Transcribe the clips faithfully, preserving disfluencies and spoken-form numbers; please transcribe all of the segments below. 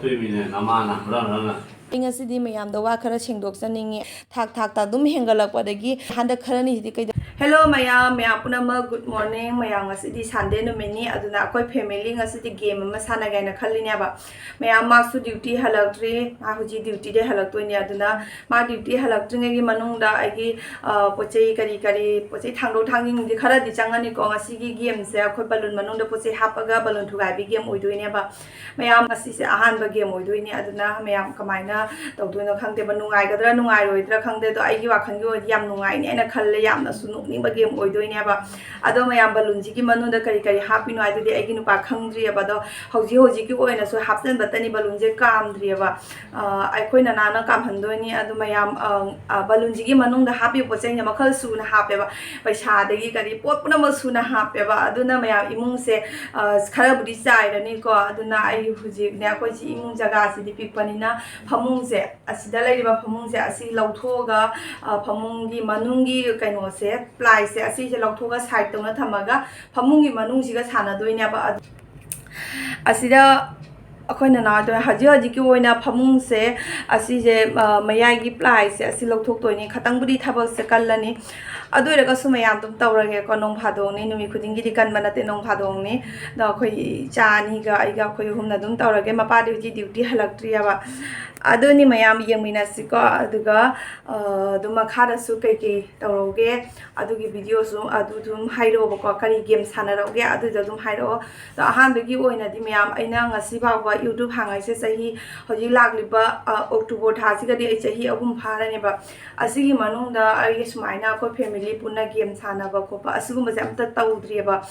ꯇꯧꯔꯤꯃꯤꯅꯦ ꯅꯃꯥꯅ ꯍꯔ ꯍꯔꯅ꯫ ꯑꯩ ꯉꯁꯤꯗꯤ ꯃꯌꯥꯝꯗ ꯋꯥ ꯈꯔ ꯁꯦꯡꯗꯣꯛꯆꯅꯤꯡꯉꯤ꯫ ꯊꯥꯛ ꯊꯥꯛꯇ ꯑꯗꯨꯝ ꯍꯦꯟꯒꯠꯂꯛꯄꯗꯒꯤ ꯍꯟꯗꯛ ꯈꯔꯅꯤꯁꯤꯗꯤ ꯀꯩꯗꯧ- Hello ꯃꯌꯥꯝ, ꯃꯌꯥꯝ ꯄꯨꯝꯅꯃꯛ good morning꯫ ꯃꯌꯥꯝ ꯉꯁꯤꯗꯤ Sunday ꯅꯨꯃꯤꯠꯅꯤ, ꯑꯗꯨꯅ ꯑꯩꯈꯣꯏ family ꯉꯁꯤꯗꯤ game ꯑꯃ ꯁꯥꯟꯅꯒꯦ ꯍꯥꯏꯅ ꯈꯜꯂꯤꯅꯦꯕ꯫ ꯃꯌꯥꯝ ꯃꯥꯁꯨ duty ꯍꯜꯂꯛꯇ꯭ꯔꯤ, ꯃꯥ ꯍꯧꯖꯤꯛ dutyꯗꯩ ꯍꯜꯂꯛꯇꯣꯏꯅꯦ꯫ ꯑꯗꯨꯅ ꯃꯥ duty ꯍꯜꯂꯛꯇ꯭ꯔꯤꯉꯩꯒꯤ ꯃꯅꯨꯡꯗ ꯑꯩꯒꯤ, ꯑ, ꯄꯣꯠ ꯆꯩ ꯀꯔꯤ ꯀꯔꯤ, ꯄꯣꯠ ꯆꯩ ꯊꯥꯡꯗꯣꯛ ꯊꯥꯡꯖꯤꯟꯗꯤ ꯈꯔꯗꯤ ꯆꯪꯉꯅꯤꯀꯣ꯫ ꯉꯁꯤꯒꯤ gameꯁꯦ ꯑꯩꯈꯣꯏ balloon ꯃꯅꯨꯡꯗ ꯄꯣꯠ ꯆꯩ ꯍꯥꯞꯄꯒ balloon ꯊꯨꯒꯥꯏꯕꯤ game ꯑꯣꯏꯗꯣꯏꯅꯦꯕ꯫ ꯃꯌꯥꯝ, ꯉꯁꯤꯁꯦ ꯑꯍꯥꯟꯕ game ꯑꯣꯏꯗꯣꯏꯅꯦ, ꯑꯗꯨꯅ ꯃꯌꯥꯝ ꯀꯃꯥꯏꯅ ꯇꯧꯗꯣꯏꯅꯣ ꯈꯪꯗꯦꯕ, ꯅꯨꯡꯉꯥꯏꯒꯗ꯭ꯔꯥ ꯅꯨꯡꯉꯥꯏꯔꯣꯏꯗ꯭ꯔꯥ ꯈꯪꯗꯦ꯫ ꯑꯗꯣ ꯑꯩꯒꯤ ꯋꯥꯈꯜꯒꯤ ꯑꯣꯏꯔꯗꯤ ꯌꯥꯝ ꯅꯨꯡꯉꯥꯏꯅꯤ ꯍꯥꯏꯅ ꯈꯜꯂꯦ, ꯌꯥꯝꯅꯁꯨ ꯅꯣꯛꯅꯤꯡꯕ game ꯑꯣꯏꯗꯣꯏꯅꯦꯕ꯫ ꯑꯗꯣ ꯃꯌꯥꯝ, balloonꯁꯤꯒꯤ ꯃꯅꯨꯡꯗ ꯀꯔꯤ ꯀꯔꯤ ꯍꯥꯞꯄꯤꯅꯣ ꯍꯥꯏꯗꯨꯗꯤ ꯑꯩꯒꯤ ꯅꯨꯄꯥ ꯈꯪꯗ꯭ꯔꯤꯑꯕ꯫ ꯑꯗꯣ ꯍꯧꯖꯤꯛ ꯍꯧꯖꯤꯛꯀꯤ ꯑꯣꯏꯅꯁꯨ ꯍꯥꯞꯆꯟꯕꯇꯅꯤ, balloonꯁꯦ ꯀꯥꯝꯗ꯭ꯔꯤꯑꯕ꯫ ꯑ, ꯑꯩꯈꯣꯏ ꯅꯅꯥꯅ ꯀꯥꯝꯍꯟꯗꯣꯏꯅꯤ꯫ ꯑꯗꯨ ꯃꯌꯥꯝ, ꯑ, ꯑ, balloonꯁꯤꯒꯤ ꯃꯅꯨꯡꯗ ꯍꯥꯞꯄꯤꯕ ꯄꯣꯠ ꯆꯩꯁꯦ ꯃꯈꯜ ꯁꯨꯅ ꯍꯥꯞꯄꯦꯕ, ꯄꯩꯁꯥꯗꯒꯤ ꯀꯔꯤ ꯄꯣꯠ ꯄꯨꯝꯅꯃꯛ ꯁꯨꯅ ꯍꯥꯞꯄꯦꯕ꯫ ꯑꯗꯨꯅ ꯃꯌꯥꯝ, ꯏꯃꯨꯡꯁꯦ, ꯑ, ꯈꯔꯕꯨꯗꯤ ꯆꯥꯏꯔꯅꯤꯀꯣ꯫ ꯑꯗꯨꯅ ꯑꯩ ꯍꯧꯖꯤꯛꯅꯦ, ꯑꯩꯈꯣꯏꯁꯤ ꯏꯃꯨꯡ ꯖꯒꯥꯁꯤꯗꯤ ꯄꯤꯛꯄꯅꯤꯅ ꯐꯃꯨꯡꯁꯦ, ꯑꯁꯤꯗ ꯂꯩꯔꯤꯕ ꯐꯃꯨꯡꯁꯦ ꯑꯁꯤ ꯂꯧꯊꯣꯛꯑꯒ, ꯑ, ꯐꯃꯨꯡꯒꯤ ꯃꯅꯨꯡꯒꯤ ꯀꯩꯅꯣꯁꯦ, ꯄ꯭ꯂꯥꯏꯁꯦ ꯑꯁꯤꯁꯦ ꯂꯧꯊꯣꯛꯑꯒ side ꯇꯧꯅ ꯊꯝꯃꯒ ꯐꯃꯨꯡꯒꯤ ꯃꯅꯨꯡꯁꯤꯒ ꯁꯥꯟꯅꯗꯣꯏꯅꯦꯕ꯫ ꯑꯗꯨ ꯑꯁꯤꯗ ꯑꯩꯈꯣꯏ ꯅꯅꯥꯎꯗꯣ ꯍꯧꯖꯤꯛ ꯍꯧꯖꯤꯛꯀꯤ ꯑꯣꯏꯅ ꯐꯃꯨꯡꯁꯦ, ꯑꯁꯤꯁꯦ, ꯑ, ꯃꯌꯥꯏꯒꯤ ꯄ꯭ꯂꯥꯏꯁꯦ ꯑꯁꯤ ꯂꯧꯊꯣꯛꯇꯣꯏꯅꯤ꯫ ꯈꯇꯪꯕꯨꯗꯤ ꯊꯕꯛꯁꯦ ꯀꯜꯂꯅꯤ, ꯑꯗꯨ ꯑꯣꯏꯔꯒꯁꯨ ꯃꯌꯥꯝ ꯑꯗꯨꯝ ꯇꯧꯔꯒꯦꯀꯣ꯫ ꯅꯣꯡ ꯐꯥꯗꯣꯛꯅꯤ, ꯅꯨꯃꯤꯠ ꯈꯨꯗꯤꯡꯒꯤꯗꯤ ꯀꯟꯕ ꯅꯠꯇꯦ, ꯅꯣꯡ ꯐꯥꯗꯣꯛꯅꯤ꯫ ꯑꯗꯣ ꯑꯩꯈꯣꯏ ꯏꯆꯥ ꯑꯅꯤꯒ ꯑꯩꯒ, ꯑꯩꯈꯣꯏ ꯑꯍꯨꯝꯅ ꯑꯗꯨꯝ ꯇꯧꯔꯒꯦ꯫ ꯃꯄꯥꯗꯤ ꯍꯧꯖꯤꯛ duty ꯍꯜꯂꯛꯇ꯭ꯔꯤꯑꯕ꯫ ꯑꯗꯨꯅꯤ ꯃꯌꯥꯝ, ꯌꯦꯡꯃꯤꯟꯅꯁꯤꯀꯣ꯫ ꯑꯗꯨꯒ, ꯑ, ꯑꯗꯨꯝ ꯃꯈꯥꯗꯁꯨ ꯀꯩꯀꯩ ꯇꯧꯔꯧꯒꯦ, ꯑꯗꯨꯒꯤ videoꯁꯨ ꯑꯗꯨ ꯑꯗꯨꯝ ꯍꯥꯏꯔꯛꯑꯣꯕꯀꯣ, ꯀꯔꯤ game ꯁꯥꯟꯅꯔꯛꯎꯒꯦ ꯑꯗꯨꯗ ꯑꯗꯨꯝ ꯍꯥꯏꯔꯛꯑꯣ꯫ ꯑꯗꯣ ꯑꯍꯥꯟꯕꯒꯤ ꯑꯣꯏꯅꯗꯤ ꯃꯌꯥꯝ, ꯑꯩꯅ ꯉꯁꯤ ꯐꯥꯎꯕ YouTube ꯍꯥꯡꯉꯛꯏꯁꯦ ꯆꯍꯤ, ꯍꯧꯖꯤꯛ ꯂꯥꯛꯂꯤꯕ, ꯑ, October ꯊꯥꯁꯤꯒꯗꯤ ꯑꯩ ꯆꯍꯤ ꯑꯍꯨꯝ ꯐꯥꯔꯅꯦꯕ꯫ ꯑꯁꯤꯒꯤ ꯃꯅꯨꯡꯗ ꯑꯩꯒꯤ ꯁꯨꯃꯥꯏꯅ ꯑꯩꯈꯣꯏ family ꯄꯨꯟꯅ game ꯁꯥꯟꯅꯕ ꯈꯣꯠꯄ ꯑꯁꯤꯒꯨꯝꯕꯁꯦ ꯑꯝꯇ ꯇꯧꯗ꯭ꯔꯤꯑꯕ꯫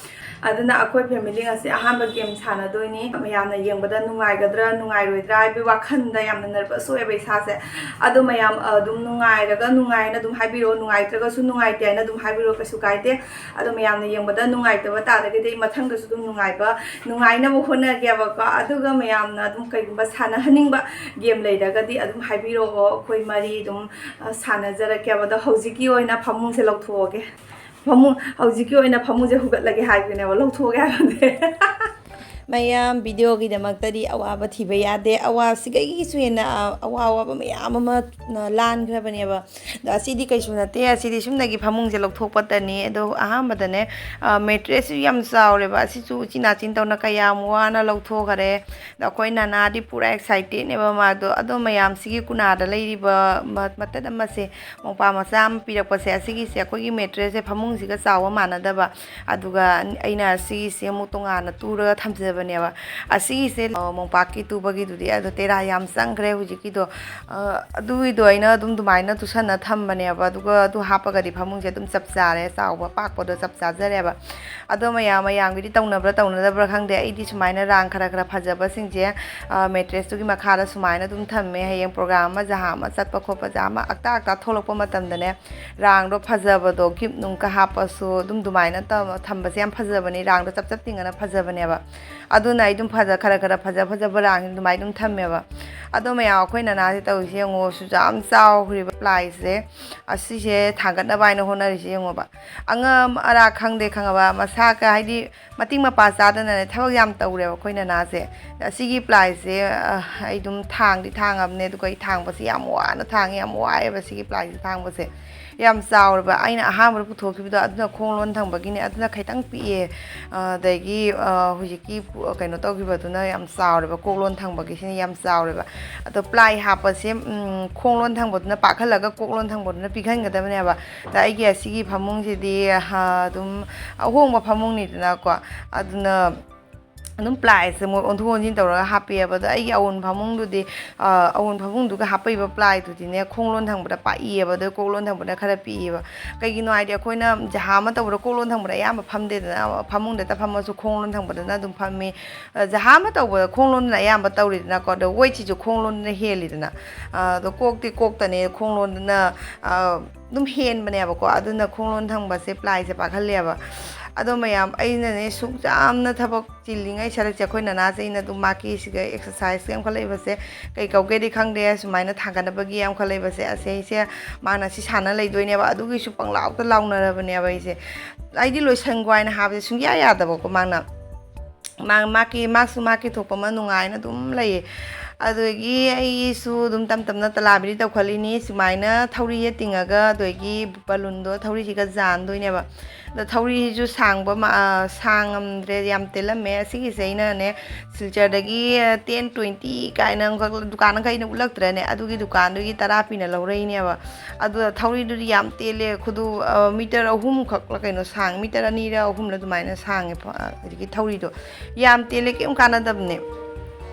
ꯑꯗꯨꯅ ꯑꯩꯈꯣꯏ family ꯉꯁꯤ ꯑꯍꯥꯟꯕ game ꯁꯥꯟꯅꯗꯣꯏꯅꯤ꯫ ꯃꯌꯥꯝꯅ ꯌꯦꯡꯕꯗ ꯅꯨꯡꯉꯥꯏꯒꯗ꯭ꯔꯥ ꯅꯨꯡꯉꯥꯏꯔꯣꯏꯗ꯭ꯔꯥ ꯍꯥꯏꯕꯒꯤ ꯋꯥꯈꯜꯗ ꯌꯥꯝꯅ nervous ꯑꯣꯏꯌꯦꯕ ꯏꯁꯥꯁꯦ꯫ ꯑꯗꯣ ꯃꯌꯥꯝ, ꯑ, ꯑꯗꯨꯝ ꯅꯨꯡꯉꯥꯏꯔꯒ ꯅꯨꯡꯉꯥꯏꯅ ꯑꯗꯨꯝ ꯍꯥꯏꯕꯤꯔꯛꯑꯣ, ꯅꯨꯡꯉꯥꯏꯇ꯭ꯔꯒꯁꯨ ꯅꯨꯡꯉꯥꯏꯇꯦ ꯍꯥꯏꯅ ꯑꯗꯨꯝ ꯍꯥꯏꯕꯤꯔꯛꯑꯣ, ꯀꯩꯁꯨ ꯀꯥꯏꯗꯦ꯫ ꯑꯗꯣ ꯃꯌꯥꯝꯅ ꯌꯦꯡꯕꯗ ꯅꯨꯡꯉꯥꯏꯇꯕ ꯇꯥꯔꯒꯗꯤ ꯑꯩ ꯃꯊꯪꯗꯁꯨ ꯑꯗꯨꯝ ꯅꯨꯡꯉꯥꯏꯕ, ꯅꯨꯡꯉꯥꯏꯅꯕ ꯍꯣꯠꯅꯒꯦꯕꯀꯣ꯫ ꯑꯗꯨꯒ ꯃꯌꯥꯝꯅ ꯑꯗꯨꯝ ꯀꯩꯒꯨꯝꯕ ꯁꯥꯟꯅꯍꯟꯅꯤꯡꯕ game ꯂꯩꯔꯒꯗꯤ ꯑꯗꯨꯝ ꯍꯥꯏꯕꯤꯔꯛꯑꯣ, ꯑꯩꯈꯣꯏ ꯃꯔꯤ ꯑꯗꯨꯝ, ꯑ, ꯁꯥꯟꯅꯖꯔꯛꯀꯦꯕ꯫ ꯑꯗꯣ ꯍꯧꯖꯤꯛꯀꯤ ꯑꯣꯏꯅ ꯐꯃꯨꯡꯁꯦ ꯂꯧꯊꯣꯛꯑꯒꯦ꯫ ꯐꯃꯨꯡ, ꯍꯧꯖꯤꯛꯀꯤ ꯑꯣꯏꯅ ꯐꯃꯨꯡꯁꯦ ꯍꯨꯒꯠꯂꯒꯦ ꯍꯥꯏꯕꯅꯦꯕ, ꯂꯧꯊꯣꯛꯑꯒꯦ ꯍꯥꯏꯕꯅꯦ꯫ ꯃꯌꯥꯝ, ꯚꯤꯗꯤꯑꯣꯒꯤꯗꯃꯛꯇꯗꯤ ꯑꯋꯥꯕ ꯊꯤꯕ ꯌꯥꯗꯦ꯫ ꯑꯋꯥꯁꯤꯗꯒꯤꯁꯨ ꯍꯦꯟꯅ, ꯑ, ꯑꯋꯥ ꯑꯋꯥꯕ ꯃꯌꯥꯝ ꯑꯃ, ꯑ, ꯂꯥꯟꯈ꯭ꯔꯕꯅꯦꯕ꯫ ꯑꯗꯣ ꯑꯁꯤꯗꯤ ꯀꯩꯁꯨ ꯅꯠꯇꯦ꯫ ꯑꯁꯤꯗꯤ ꯁꯨꯞꯅꯒꯤ ꯐꯃꯨꯡꯁꯦ ꯂꯧꯊꯣꯛꯄꯇꯅꯤ꯫ ꯑꯗꯣ ꯑꯍꯥꯟꯕꯗꯅꯦ, ꯑ, ꯃꯦꯇ꯭ꯔꯦꯁꯁꯨ ꯌꯥꯝ ꯆꯥꯎꯔꯦꯕ꯫ ꯑꯁꯤꯁꯨ ꯎꯆꯤꯟ ꯅꯥꯆꯤꯟ ꯇꯧꯅ ꯀꯌꯥꯝ ꯋꯥꯅ ꯂꯧꯊꯣꯛꯈꯔꯦ꯫ ꯑꯗꯣ ꯑꯩꯈꯣꯏ ꯅꯅꯥꯗꯤ ꯄꯨꯔꯥ ꯑꯦꯛꯁꯥꯏꯇꯦꯠꯅꯦꯕ ꯃꯥꯗꯣ꯫ ꯑꯗꯣ ꯃꯌꯥꯝꯁꯤꯒꯤ ꯀꯨꯅꯥꯗ ꯂꯩꯔꯤꯕ ꯃ-, ꯃꯇꯠ ꯑꯃꯁꯦ, ꯃꯣꯝꯄꯥꯛ ꯃꯆꯥ ꯑꯃ ꯄꯤꯔꯛꯄꯁꯦ, ꯑꯁꯤꯒꯤꯁꯦ ꯑꯩꯈꯣꯏꯒꯤ ꯃꯦꯇ꯭ꯔꯦꯁꯁꯦ ꯐꯃꯨꯡꯁꯤꯒ ꯆꯥꯎꯕ ꯃꯥꯟꯅꯗꯕ꯫ ꯑꯗꯨꯒ ꯑꯩꯅ ꯁꯤꯒꯤꯁꯦ ꯑꯃꯨꯛ ꯇꯣꯉꯥꯟꯅ ꯇꯨꯔꯒ ꯊꯝꯖꯕꯅꯦꯕ꯫ ꯑꯁꯤꯒꯤꯁꯦ, ꯑ, ꯃꯣꯝꯄꯥꯛꯀꯤ ꯇꯨꯕꯒꯤꯗꯨꯗꯤ ꯑꯗꯣ ꯇꯦꯔꯥ ꯌꯥꯝ ꯆꯪꯈ꯭ꯔꯦ ꯍꯧꯖꯤꯛꯀꯤꯗꯣ꯫ ꯑ, ꯑꯗꯨꯒꯤꯗꯣ ꯑꯩꯅ ꯑꯗꯨꯝ ꯑꯗꯨꯃꯥꯏꯅ ꯇꯨꯁꯟꯅ ꯊꯝꯕꯅꯦꯕ꯫ ꯑꯗꯨꯒ ꯑꯗꯨ ꯍꯥꯞꯄꯒꯗꯤ ꯐꯃꯨꯡꯁꯦ ꯑꯗꯨꯝ ꯆꯞ ꯆꯥꯔꯦ, ꯆꯥꯎꯕ ꯄꯥꯛꯄꯗꯣ ꯆꯞ ꯆꯥꯖꯔꯦꯕ꯫ ꯑꯗꯣ ꯃꯌꯥꯝ, ꯃꯌꯥꯝꯒꯤꯗꯤ ꯇꯧꯅꯕ꯭ꯔꯥ ꯇꯧꯅꯗꯕ꯭ꯔꯥ ꯈꯪꯗꯦ, ꯑꯩꯗꯤ ꯁꯨꯃꯥꯏꯅ ꯔꯥꯡ ꯈꯔ ꯈꯔ ꯐꯖꯕꯁꯤꯡꯁꯦ, ꯑ, ꯃꯦꯇ꯭ꯔꯦꯁꯇꯨꯒꯤ ꯃꯈꯥꯗ ꯁꯨꯃꯥꯏꯅ ꯑꯗꯨꯝ ꯊꯝꯃꯦ꯫ ꯍꯌꯦꯡ ꯄ꯭ꯔꯣꯒ꯭ꯔꯥꯝ ꯑꯃ, ꯖꯍꯥ ꯑꯃ ꯆꯠꯄ ꯈꯣꯠꯄ, ꯖꯍꯥ ꯑꯃ ꯑꯛꯇꯥ ꯑꯛꯇꯥ ꯊꯣꯛꯂꯛꯄ ꯃꯇꯝꯗꯅꯦ, ꯔꯥꯡꯗꯣ ꯐꯖꯕꯗꯣ, ꯒꯤꯞ ꯅꯨꯡꯀ ꯍꯥꯞꯄꯁꯨ ꯑꯗꯨꯝ ꯑꯗꯨꯃꯥꯏꯅ ꯇꯧ-, ꯊꯝꯕꯁꯦ ꯌꯥꯝ ꯐꯖꯕꯅꯦ, ꯔꯥꯡꯗꯣ ꯆꯞ ꯆꯞ ꯇꯤꯡꯉꯅ ꯐꯖꯕꯅꯦꯕ꯫ ꯑꯗꯨꯅ ꯑꯩ ꯑꯗꯨꯝ ꯐꯖ-, ꯈꯔ ꯈꯔ ꯐꯖ ꯐꯖꯕ ꯔꯥꯡꯁꯦ ꯑꯗꯨꯃꯥꯏꯅ ꯑꯗꯨꯝ ꯊꯝꯃꯦꯕ꯫ ꯑꯗꯣ ꯃꯌꯥꯝ, ꯑꯩꯈꯣꯏ ꯅꯅꯥꯁꯦ ꯇꯧꯔꯤꯁꯦ ꯌꯦꯡꯉꯣ, ꯁꯨꯛ ꯌꯥꯝ ꯆꯥꯎꯈ꯭ꯔꯤꯕ ꯄ꯭ꯂꯥꯏꯁꯦ, ꯑꯁꯤꯁꯦ ꯊꯥꯡꯒꯠꯅꯕ ꯍꯥꯏꯅ ꯍꯣꯠꯅꯔꯤꯁꯦ ꯌꯦꯡꯉꯣꯕ꯫ ꯑꯉꯝ ꯑꯔꯥꯛ ꯈꯪꯗꯦ, ꯈꯪꯉꯕ, ꯃꯁꯥꯒ ꯍꯥꯏꯗꯤ ꯃꯇꯤꯛ ꯃꯄꯥ ꯆꯥꯗꯅꯅꯦ ꯊꯕꯛ ꯌꯥꯝ ꯇꯧꯔꯦꯕ ꯑꯩꯈꯣꯏ ꯅꯅꯥꯁꯦ꯫ ꯑꯁꯤꯒꯤ ꯄ꯭ꯂꯥꯏꯁꯦ, ꯑ, ꯑꯩ ꯑꯗꯨꯝ ꯊꯥꯡꯗꯤ ꯊꯥꯡꯉꯕꯅꯦ, ꯑꯗꯨꯒ ꯑꯩ ꯊꯥꯡꯕꯁꯦ ꯌꯥꯝ ꯋꯥꯅ ꯊꯥꯡꯉꯦ, ꯌꯥꯝ ꯋꯥꯏꯑꯦꯕ ꯁꯤꯒꯤ ꯄ꯭ꯂꯥꯏꯁꯦ ꯊꯥꯡꯕꯁꯦ꯫ ꯌꯥꯝ ꯆꯥꯎꯔꯕ꯫ ꯑꯩꯅ ꯑꯍꯥꯟꯕꯗ ꯄꯨꯊꯣꯛꯈꯤꯕꯗꯣ ꯑꯗꯨꯅ ꯈꯣꯡ ꯂꯣꯟ ꯊꯪꯕꯒꯤꯅꯦ, ꯑꯗꯨꯅ ꯈꯤꯇꯪ ꯄꯤꯛꯑꯦ꯫ ꯑ, ꯑꯗꯒꯤ, ꯑ, ꯍꯧꯖꯤꯛꯀꯤ ꯄꯨ-, ꯀꯩꯅꯣ ꯇꯧꯈꯤꯕꯗꯨꯅ ꯌꯥꯝ ꯆꯥꯎꯔꯦꯕ, ꯀꯣꯛ ꯂꯣꯟ ꯊꯪꯕꯒꯤꯁꯤꯅ ꯌꯥꯝ ꯆꯥꯎꯔꯦꯕ꯫ ꯑꯗꯣ ꯄ꯭ꯂꯥꯏ ꯍꯥꯞꯄꯁꯦ, ꯎꯝ, ꯈꯣꯡ ꯂꯣꯟ ꯊꯪꯕꯗꯨꯅ ꯄꯥꯛꯍꯜꯂꯒ ꯀꯣꯛ ꯂꯣꯟ ꯊꯪꯕꯗꯨꯅ ꯄꯤꯛꯍꯟꯒꯗꯕꯅꯦꯕ꯫ ꯑꯗ ꯑꯩꯒꯤ ꯑꯁꯤꯒꯤ ꯐꯃꯨꯡꯁꯤꯗꯤ, ꯑ, ꯑꯗꯨꯝ ꯑꯍꯣꯡꯕ ꯐꯃꯨꯡꯅꯤꯗꯅꯀꯣ, ꯑꯗꯨꯅ ꯑꯗꯨꯝ ꯄ꯭ꯂꯥꯏꯁꯦ ꯃꯣꯏ ꯑꯣꯟꯊꯣꯛ ꯑꯣꯟꯁꯤꯟ ꯇꯧꯔꯒ ꯍꯥꯞꯄꯤꯑꯕ꯫ ꯑꯗꯣ ꯑꯩꯒꯤ ꯑꯋꯨꯟ ꯐꯃꯨꯡꯗꯨꯗꯤ, ꯑ, ꯑꯋꯨꯟ ꯐꯃꯨꯡꯗꯨꯒ ꯍꯥꯞꯄꯛꯏꯕ ꯄ꯭ꯂꯥꯏꯗꯨꯗꯤꯅꯦ, ꯈꯣꯡ ꯂꯣꯟ ꯊꯪꯕꯗ ꯄꯥꯛꯏꯑꯕ, ꯑꯗꯣ ꯀꯣꯛ ꯂꯣꯟ ꯊꯪꯕꯗ ꯈꯔ ꯄꯤꯛꯏꯑꯕ꯫ ꯀꯩꯒꯤꯅꯣ ꯍꯥꯏꯗꯤ ꯑꯩꯈꯣꯏꯅ ꯖꯍꯥ ꯑꯃ ꯇꯧꯕꯗ ꯀꯣꯛ ꯂꯣꯟ ꯊꯪꯕꯗ ꯑꯌꯥꯝꯕ ꯐꯝꯗꯦꯗꯅ, ꯐꯃꯨꯡꯗꯇ ꯐꯝꯃꯁꯨ ꯈꯣꯡ ꯂꯣꯟ ꯊꯪꯕꯗꯅ ꯑꯗꯨꯝ ꯐꯝꯃꯤ꯫ ꯑ, ꯖꯍꯥ ꯑꯃ ꯇꯧꯕꯗ ꯈꯣꯡ ꯂꯣꯟꯗꯅ ꯑꯌꯥꯝꯕ ꯇꯧꯔꯤꯗꯅꯀꯣ, ꯑꯗꯣ ꯋꯦꯠꯁꯤꯁꯨ ꯈꯣꯡ ꯂꯣꯟꯗꯅ ꯍꯦꯜꯂꯤꯗꯅ꯫ ꯑ, ꯑꯗꯣ ꯀꯣꯛꯇꯤ ꯀꯣꯛꯇꯅꯦ, ꯈꯣꯡ ꯂꯣꯟꯗꯅ, ꯑ, ꯑꯗꯨꯝ ꯍꯦꯟꯕꯅꯦꯕꯀꯣ꯫ ꯑꯗꯨꯅ ꯈꯣꯡ ꯂꯣꯟ ꯊꯪꯕꯁꯦ ꯄ꯭ꯂꯥꯏꯁꯦ ꯄꯥꯛꯍꯜꯂꯦꯕ꯫ ꯑꯗꯣ ꯃꯌꯥꯝ, ꯑꯩꯅꯅꯦ ꯁꯨꯛ ꯌꯥꯝꯅ ꯊꯕꯛ ꯆꯤꯜꯂꯤꯉꯩ ꯁꯔꯨꯛꯁꯦ ꯑꯩꯈꯣꯏ ꯅꯅꯥꯁꯦ ꯑꯩꯅ ꯑꯗꯨꯝ ꯃꯥꯒꯤ ꯁꯤꯒ ꯑꯦꯛꯁꯔꯁꯥꯏꯁ ꯁꯦꯝꯒꯠꯂꯛꯏꯕꯁꯦ ꯀꯩ ꯀꯧꯒꯦꯗꯤ ꯈꯪꯗꯦ, ꯁꯨꯃꯥꯏꯅ ꯊꯥꯡꯒꯠꯅꯕꯒꯤ ꯌꯥꯝꯈꯠꯂꯛꯏꯕꯁꯦ, ꯑꯁꯤꯁꯦ ꯃꯥꯅ ꯁꯤ ꯁꯥꯟꯅ ꯂꯩꯗꯣꯏꯅꯦꯕ, ꯑꯗꯨꯒꯤꯁꯨ ꯄꯪꯂꯥꯎꯇ ꯂꯥꯎꯅꯔꯕꯅꯦꯕ ꯑꯩꯁꯦ꯫ ꯑꯩꯗꯤ ꯂꯣꯏꯁꯟꯈꯣ ꯍꯥꯏꯅ ꯍꯥꯏꯕꯁꯦ ꯁꯨꯡꯌꯥ ꯌꯥꯗꯕꯀꯣ ꯃꯥꯅ꯫ ꯃꯥ ꯃꯥꯒꯤ ꯃꯥꯁꯨ ꯃꯥꯒꯤ ꯊꯣꯛꯄ ꯑꯃ ꯅꯨꯡꯉꯥꯏꯅ ꯑꯗꯨꯝ ꯂꯩꯌꯦ꯫ ꯑꯗꯨꯗꯒꯤ ꯑꯩꯁꯨ ꯑꯗꯨꯝ ꯇꯝ ꯇꯝꯅ ꯇꯂꯥꯕꯤꯔꯤ ꯇꯧꯈꯠꯂꯤꯅꯤ꯫ ꯁꯨꯃꯥꯏꯅ ꯊꯧꯔꯤꯁꯦ ꯇꯤꯡꯉꯒ ꯑꯗꯨꯗꯒꯤ ꯕꯂꯨꯟꯗꯣ ꯊꯧꯔꯤꯁꯤꯒ ꯌꯥꯟꯗꯣꯏꯅꯦꯕ꯫ ꯑꯗꯣ ꯊꯧꯔꯤꯁꯤꯁꯨ ꯁꯥꯡꯕ ꯃ-, ꯑ, ꯁꯥꯡꯉꯝꯗ꯭ꯔꯦ, ꯌꯥꯝ ꯇꯦꯜꯂꯝꯃꯦ꯫ ꯑꯁꯤꯒꯤꯁꯦ ꯑꯩꯅꯅꯦ ꯁꯤꯜꯆꯔꯗꯒꯤ ꯇꯦꯟ ꯇ꯭ꯋꯦꯟꯇꯤ ꯀꯥꯏꯅ ꯑꯃꯈꯛ ꯗꯨꯀꯥꯟ ꯑꯃꯈꯛ ꯑꯩꯅ ꯎꯠꯂꯛꯇ꯭ꯔꯅꯦ, ꯑꯗꯨꯒꯤ ꯗꯨꯀꯥꯟꯗꯨꯒꯤ ꯇꯔꯥ ꯄꯤꯅ ꯂꯧꯔꯛꯏꯅꯦꯕ꯫ ꯑꯗꯨꯗ ꯊꯧꯔꯤꯗꯨꯗꯤ ꯌꯥꯝ ꯇꯦꯜꯂꯦ, ꯈꯨꯗꯨ, ꯑ, ꯃꯤꯇꯔ ꯑꯍꯨꯝꯈꯛꯂ ꯀꯩꯅꯣ ꯁꯥꯡ, ꯃꯤꯇꯔ ꯑꯅꯤꯔ ꯑꯍꯨꯝꯂ ꯑꯗꯨꯃꯥꯏꯅ ꯁꯥꯡꯉꯦ ꯐ-, ꯑ, ꯍꯧꯖꯤꯛꯀꯤ ꯊꯧꯔꯤꯗꯣ꯫ ꯌꯥꯝ ꯇꯦꯜꯂꯦ, ꯀꯩꯝ ꯀꯥꯟꯅꯗꯕꯅꯦ꯫